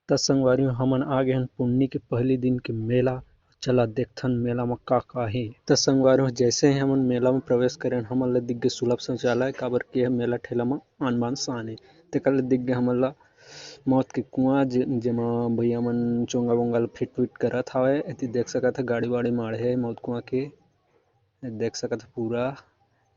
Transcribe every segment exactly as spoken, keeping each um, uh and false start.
त संगवारी हो, हमन आ गे हन पुन्नी के पहली दिन के मेला। चला देखथन मेला म का का हे। त संगवारी हो, जैसे ही हमन मेला म प्रवेश करेन, हमन ल दिख गे सुलभ शौचालय, काबर के यह मेला ठेला म आन बान शान हे। तेकर ले दिख गे हमन ल मौत के कुआं, जे-, जेमा भैया मन चोंगा वोंगा ल फिट फिट करत हवय। एती देख सकत ह गाड़ी वाड़ी माढ़े हे मौत कुआं के, देख सकत ह पूरा।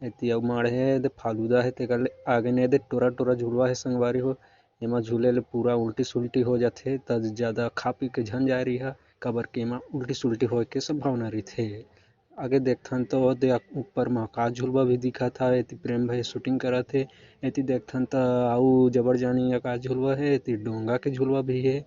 एती अउ माढ़े हे, एदे फालूदा हे, तेकर ले आगे ने एदे टोरा टोरा झुलवा हे संगवारी हो। एमा झूले ले पूरा उल्टी सुल्टी हो जाथे, त ज्यादा खा पी के झन जाए रहिहा, काबर के एमा उल्टी सुल्टी होए के संभावना रहिथे। आगे देखथन तो ओदे ऊपर म आकाश झुलवा भी दिखत हवे, एती प्रेम भाई शूटिंग करत हे। एती देखथन त अउ जबर जानी आकाश झुलवा हे, एती डोंगा के झुलवा भी हे।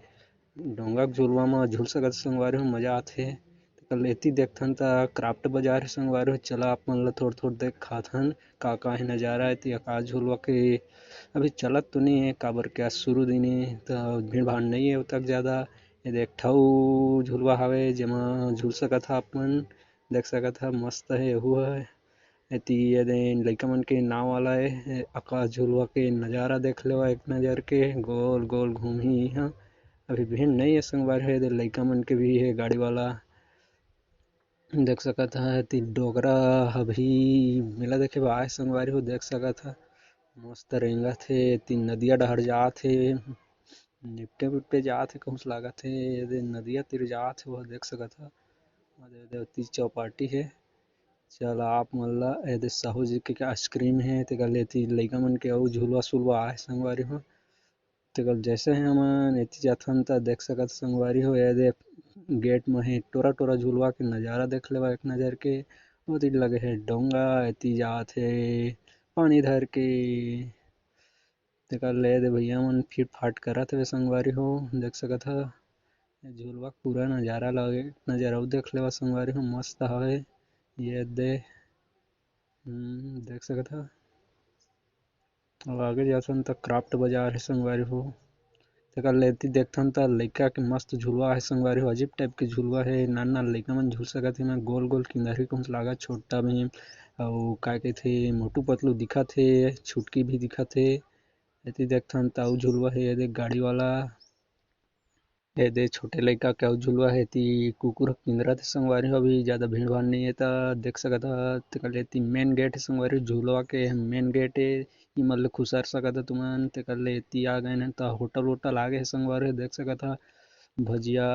डोंगा के झुलवा म झूल सकत संगवारी हो, मजा आथे। तेकर ले एती देखथन त क्राफ्ट बाजार हे संगवारी हो, चला आप मन ल थोड़ थोड़ देखाथन का का हे नजारा। एती आकाश झुलवा के अभी चलत तो नइ हे, काबर के आज शुरू दिन हे, त भीड़ भाड़ नइ हे ओतक ज्यादा। ये देख ठऊ झुलवा हवे, जेमा झूल सकत ह आप मन, देख सकत ह मस्त हे, एहू ह। एती ये दे लइका मन के नाव वाला हे, आकाश झुलवा के नजारा देख लेवा एक नजर के, गोल गोल घूमही इहाँ। अभी भीड़ नइ हे संगवारी हो, ये दे लइका मन के भी हे गाड़ी वाला, देख सकत ह। एती डोकरा ह भी मेला देखे बर आए संगवारी हो, देख सकत ह मस्त रेंगत हे, एती नदिया डहर जात हे। निपटे पिपटे जात हे, कहूँच लागत हे, एदे नदिया तीर जात हे, वो देख सकत ह। एदे, एदे ओती चौपाटी हे। चल, आप मन ल एदे साहू जी के आइसक्रीम हे, तेकर ले एती लइका मन के अउ झुलवा सुलवा आहे संगवारी हो। तेकर जैसे ही हमन एती जाथन त देख सकत संगवारी हो, एदे गेट म हे टोरा टोरा झुलवा के नजारा देख लेवा एक नजर के। ओती लगे हे डोंगा, एती जात हे पानी धर के। तेकर ले दे भैया मन फिट फाट करत हवे संगवारी हो, देख सकत ह। ये झुलवा के पूरा नजारा लगे, नजारा अउ देख लेवा संगवारी हो, मस्त हवे। ये दे, हम्म, देख सकत ह। अब आगे जाथन त क्राफ्ट बाजार हे संगवारी हो। तेकर ले एती देखथन त लइका के मस्त झुलवा हे संगवारी हो, अजीब टाइप के झुलवा हे, नान नान लइका मन झूल सकत हे, एमा गोल गोल किंदरी कुछ लागत, छोटा भीम अउ का कहिथे मोटू पतलू दिखत हे, छुटकी भी दिखत हे। एती देखथन त अउ झुलवा हे, ये देख गाड़ी वाला। ये दे छोटे लइका के अउ झुलवा हे, एती कुकुर ह किंदरत हे संगवारी हो, अभी ज्यादा भीड़ भाड़ नइ हे त देख सकत ह। तेकर ले एती मेन गेट हे संगवारी हो, झुलवा के मेन गेट हे, इमन ले खुसर सकत ह तुमन। तेकर ले एती आ गए न त होटल वोटल आ गए हे संगवारी हो, देख सकत ह भजिया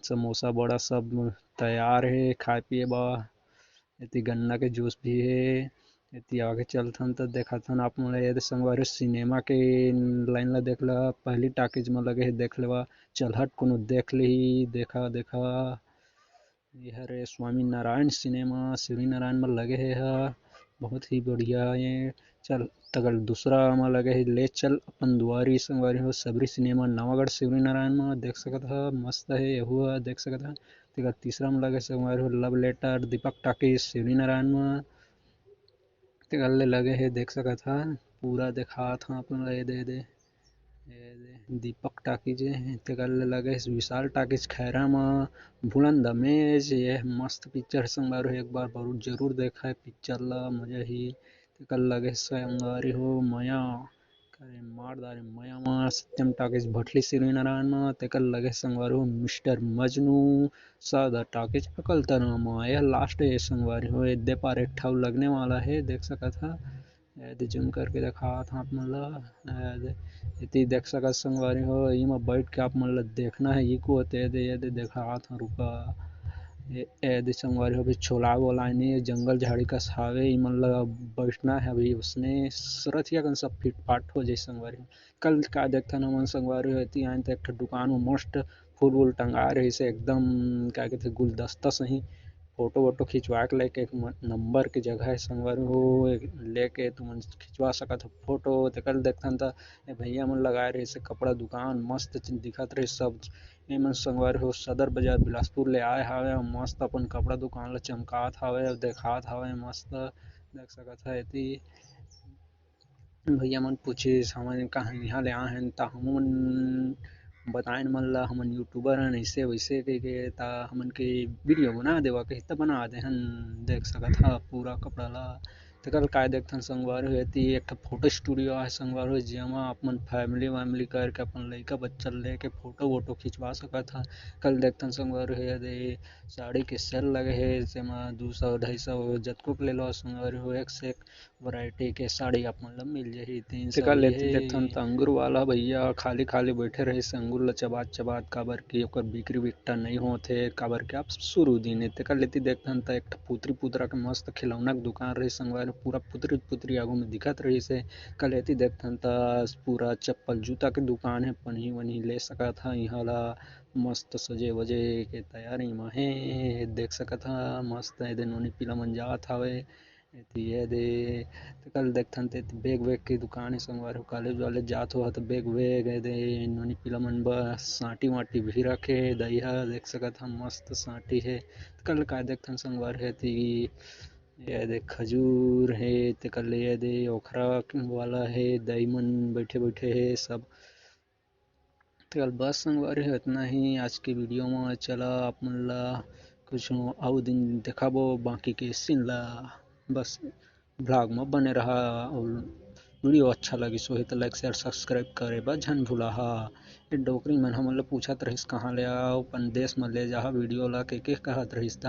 समोसा बड़ा सब तैयार हे खाए पिए बर। एती गन्ना के जूस भी हे। एती आगे चलथन त देखाथन आप मन ल, ये दे संगवारी हो, सिनेमा के लाइन ला देख ला, पहली टाकीज म लगे हे, देख लेवा, चल हट कोनो देख लेही, देखा देखा, ये हरे स्वामी नारायण सिनेमा, शिवरी नारायण म लगे हे, एहा बहुत ही बढ़िया ये। चल, तकर दूसरा म लगे हे ले चल अपन दुआरी संगवारी हो, सबरी सिनेमा नवागढ़ शिवरी नारायण म देख सकत ह, मस्त हे, एहू ह देख सकत ह। तेकर तीसरा म लगे हे संगवारी हो लव लेटर दीपक टाकीज शिवरी नारायण म। तेकर ले लगे हे देख सकत ह, पूरा देखात ह अपन ल, ये दे, ये दे, ये दे, दीपक टाकीज हे। तेकर ले लगे हे विशाल टाकीज खैरा म भूलन दमेज। ये मस्त पिक्चर संगवारी हो, एक बार जरूर, जरूर देखा हे पिक्चर ल, मजा ही। तेकर लगे संगवारी हो मया, करे मार दारे मया म सत्यम टाकीज भटली शिवरी नारायण म। तेकर लगे संगवारी हो मिस्टर मजनू सदा टाकीज अकलतरा म। यह लास्ट हे संगवारी हो, ये दे पार एक ठा अउ लगने वाला हे, देख सकत ह। ये दे जूम करके देखात ह आप मन ल। ये दे, एती देख सकत संगवारी हो, एमा बैठ के आप मन ल देखना हे, इको होते, ये दे, ये दे देखात ह, रुका। ए, ए दे संगवारी हो, अभी छोला वोला नइ हे, जंगल झाड़ी कस हावे, इमन ल बैठना हे अभी उसने। रथिया कन सब फिट फाट हो जाए संगवारी हो। कल का देखथन हमन संगवारी हो, एती आइन त एक ठो दुकान म मस्त फूल वूल टंगा रहिस हे, एकदम का कहिथे गुलदस्ता सही। फोटो वोटो खिंचवा के लेके एक म-, नंबर के जगह हे संगवारी हो, एक लेके तुमन खिंचवा सकत हो फोटो। तेकर देखथन त ए भैया मन लगाए रहिस हे कपड़ा दुकान, मस्त दिखत रहिस सब। एमन संगवारी हो सदर बाजार बिलासपुर ले आए हावय अउ मस्त अपन कपड़ा दुकान ल चमकात हावय अउ देखात हावय मस्त। देख सकत ह एती भैया मन पूछिस हमन कहाँ इहाँ ले आए हन त हमन बताएन मन ल हमन यूट्यूबर हन ऐसे वैसे कहिके, त हमन के वीडियो बना देवा कही त बना दे हन। देख सकत ह पूरा कपड़ा ल। तो कल काय देखथन संगवारी हो, एती एक ठो फोटो स्टूडियो आहे संगवारी हो, जेमा आप मन फैमिली वैमिली करके अपन लइका बच्चा लेके फोटो वोटो खिंचवा सकत हा। कल देखथन संगवारी हो, ये दे साड़ी के सेल लगे हे, जेमा दू सौ ढाई सौ जतको के ले लो संगवारी हो, एक से एक वैरायटी के साड़ी आप मन ला मिल जाही। तीन सौ तेकर लेती देखथन त अंगूर वाला भैया खाली खाली बैठे रहिस, अंगूर ला चबात चबात, काबर कि ओकर बिक्री बिकटा नइ होत हे, काबर कि आप शुरू दिन हे। तेकर लेती देखथन त एक ठो पुतरी पुतरा के मस्त खिलौना के दुकान रहिस संगवारी, पूरा पुतरी पुतरी आगू में दिखत रहिस हे। कल एती देखथन त पूरा चप्पल जूता के दुकान हे, पनही वनही ले सकत ह इहाँ ला। मस्त सजे वजे के तैयारी म हे, देख सकत ह मस्त एदे नोनी पीला मन जात हवे। एती ये दे, त कल देखथन ते एती बैग वैग के दुकान हे संगवारी हो, कॉलेज वाले जात हो त बैग वैग एदे नोनी पीला मन बर सांटी वाटी भी रखे हे। दई ह देख सकत ह मस्त सांटी हे। त कल का देखथन संगवारी हो, एती ये दे खजूर हे, ते कल ये दे ओखरा वाला हे, दई मन बैठे बैठे हे सब। तो कल बस संगवारी हो, इतना ही आज के वीडियो में। चला आप मन ला कुछ अउ दिन देखाबो बाकी के सीन ला। बस ब्लॉग में बने रहा, और वीडियो अच्छा लगिस होही तो लाइक शेयर सब्सक्राइब करे बर झन भूला हा। ये डोकरी मन हमन ला पूछत रहिस कहाँ ले आओ, अपन देश में ले जाहा वीडियो ला, के के कहत रहिस।